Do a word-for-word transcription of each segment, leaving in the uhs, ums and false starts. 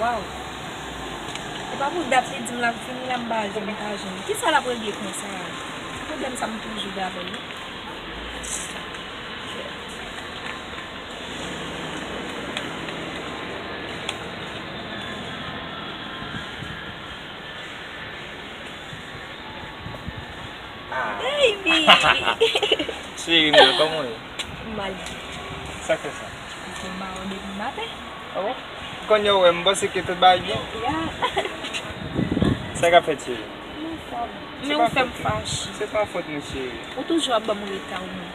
Waw. E pa pou dat li di m l ap vini la, m pa jwenn, m pa jwenn. Kisa l ap regle konsa? Pwoblèm sa m toujou gen avè l wi. Ah. Baby! Cheri m yo, kòman w ye? M mal. Sa k fè sa? Ou konn ba w depi maten. Ah bon? Kounye a w wè m, m panse ke tout bagay byen. Ya. Sa k ap fèt, cheri? M anfòm. Men ou fè m fache. Se pa fòt mwen, cheri. Ou toujou ap ban m reta ou menm.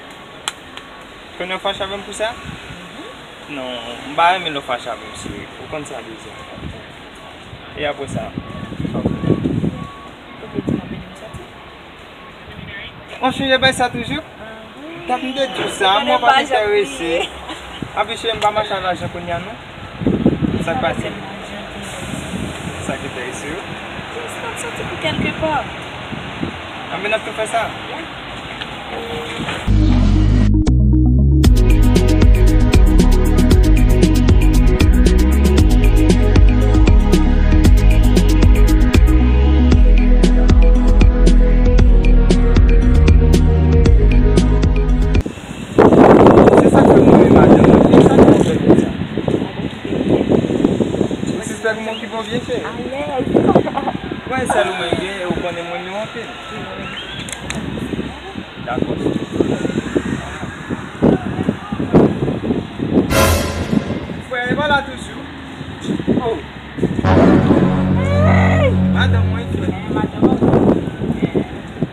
Kounye a w fache avè m pou sa? Mhm. Non, m pa renmen lè w fache avè m, cheri. Ou konn sa deja. E apre sa? Ou vle di m ap ede m sòti? Ou sonje bay sa toujou? Ahn. Dat m te di w sa, mwen pa t enterese. Anpi cheri, m pa mache a lajan kounye a non. Sa k pase? Sa k enterese w? Jis m ap sòti pou kèlke pa. Anpi n ap tou fè sa? Se sa k fè mwen renmen madanm mwen. E sa k fè w fè konsa? Ou sispèk m okipe w byen, cheri? Alèz. Mwen sèl ou mwen gen, e ou konnen mwen renmen w anpil. Dakò. Frè, e pa la toujou? Oh. Madanm mwen, frè. Eh, madanm mwen.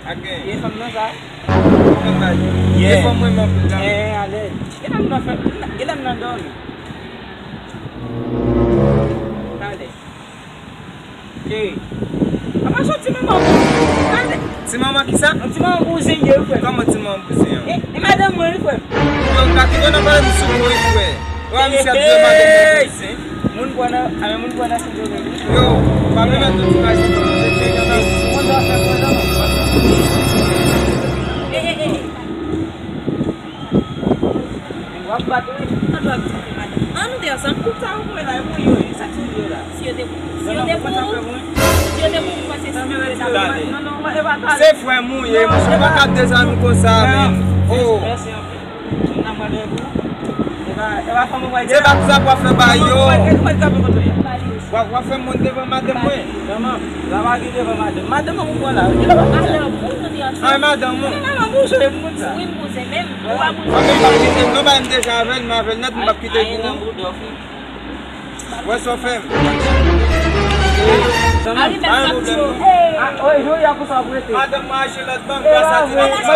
Ak gen. Ye fanm nan sa? Fanm nan. Yeah. Ye fanm mwen, mwen, la. Eh, alèz. Gen dam nan fè, gen dam nan dòmi. Talè. Cheri. Apa se yon ti manman bouzen. Talè. Ti manman kisa? Yon ti manman bouzen ye, frè. Kòman ti manman bouzen an? E, e madanm mwen, wi, frè. Yo, gade, yo nan pale m sou mwen, frè. Wa, misye ap di yo madanm mwen bouzen. Moun pran nan, a, moun pran nan sou mwen. Yo, pa mete tout ti bagay sa. Moun nan fè pran nan. E, e, e. W ap bat wi. Sa dwe ap di madanm. An nou te ansanm. Koup sa ou pran la, e pou yo ye. Sa ti yo la. Si yo te pou, si yo te pou, si yo te pou, mwen se si yo te pou. Talè. Non, non, e pa talè. Se frè m ou ye, monchè, ou pa ka ap dezame konsa, men. Oh. Mèsi anpil. N ap mande pou. E pa, e pa fanm ou pral gen. Se pa sa pou w ap fè ba yo. Ou pral gen, ou pral gen kote ya. W ap, w ap fè m wont devan madanm mwen. Manman, la pa gen devan madanm. Madanm mwen pou pran la. Ki la pa pran la? Ay, madanm mwen. Madanm mwen, bouzen moun sa. Wi, m bouzen menm. Ou pa bouzen. Mwen menm m p ap kite l non, bagay m deja avè l, m avè l nèt, m p ap kite l pou ou. Wè sa w fè m. Madanm mwen aje lòt banm, gras a ti nèg sa.